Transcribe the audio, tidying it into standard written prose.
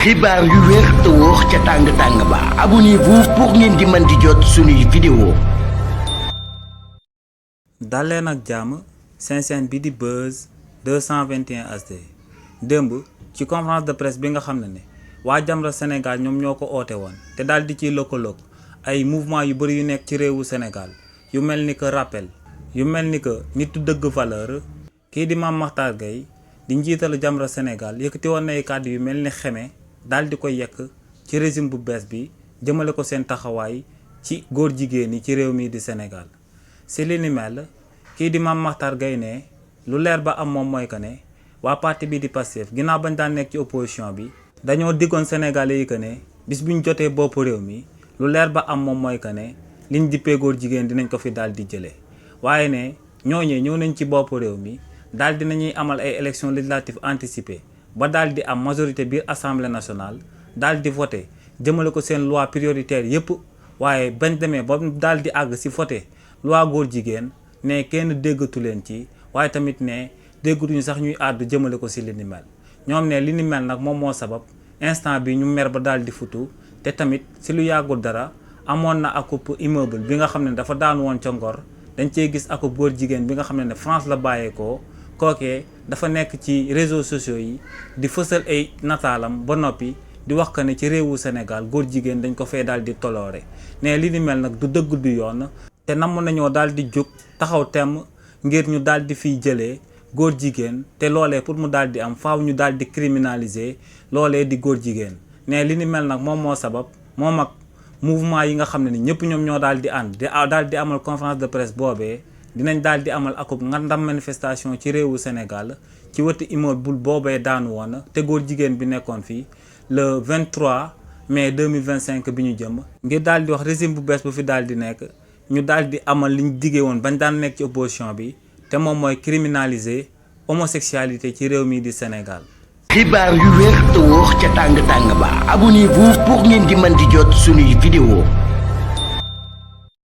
xibaar yu wér te wóor ca tàng-tàng ba abonnez-vous pour ngeen di mën di jot suñuy vidéo. daleen ak jàmm seen chaîne bi di Buzz 221 HD démb ci conférence de presse bi nga xam ne waa Jamra Sénégal ñoom ñoo ko oote woon te daal di ciy lëkkaloog ay mouvement yu bëri yu nekk ci réewu Sénégal yu mel ni que rappel yu mel ni que nitu dëgg valeur kii di Mame Mactar Gueye di njiital Jamra Sénégal yëkkati woon na ay kàddu yu mel ni xeme daal di koy yekk ci régime bu bees bi jëmale ko seen taxawaay ci góor jigéen yi ci réew mi di Sénégal si li ni mel kii di Mame Mactar Gueye ne lu leer ba am moom mooy que ne waa parti bi di Pastef ginnaaw bañ daan nekk ci opposition bi dañoo diggoon Sénégalais yi que ne bis bu ñu jotee bopp réew mi lu leer ba am moom mooy que ne liñ dippee góor jigéen dinañ ko fi daal di jëlee waaye ne ñooñee ñëw nañ ci bopp réew mi daal di nañuy amal ay élections législatives anticipées ba daal di am majorité biir assemblée nationale daal di voté jëmale ko seen loi prioritaire yëpp waaye bañ demee ba daal di àgg si voté loi góor jigéen ne kenn déggatu leen ci waaye tamit ne déggatuñu sax ñuy àddu jëmale ko si li ni mel ñoom ne li ni mel nag moom moo sabab instant bi ñu mer ba daal di futu te tamit si lu yàggul dara amoon na akub immeuble bi nga xam ne dafa daan woon ca Ngor dañ cee gis akub góor jigéen bi nga xam ne France la bàyyeekoo kookee dafa nekk ci réseaux sociaux yi di fësal ay nataalam ba noppi di wax que ne ci réewu Sénégal góor jigéen dañ ko fee daal di toloore ne li ni mel nag du dëgg du yoon te namm nañoo daal di jóg taxaw temm ngir ñu daal di fiy jëlee góor jigéen te loolee pour mu daal di am faaw ñu daal di criminaliser loolee di góor jigéen ne li ni mel nag moom moo sabab moom ak mouvement yi nga xam ne ni ñëpp ñoom ñoo daal di ànd daal di amal conférence de presse boobee dinañ daal di amal akub ngandam manifestation ci réewu Sénégal ci wetu immeuble boobee daanu woon te góor jigéen bi nekkoon fii le 23 mai 2025 bi ñu jëm ngir daal di wax régime bu bees bu fi daal di nekk ñu daal di amal liñ diggee woon bañ daan nekk ci opposition bi te moom mooy criminaliser homosexualité ci réew mi di Sénégal. xibaar yu wér te wóor ca tàng-tàng ba abonnez-vous pour ngeen di mën di jot suñuy vidéo.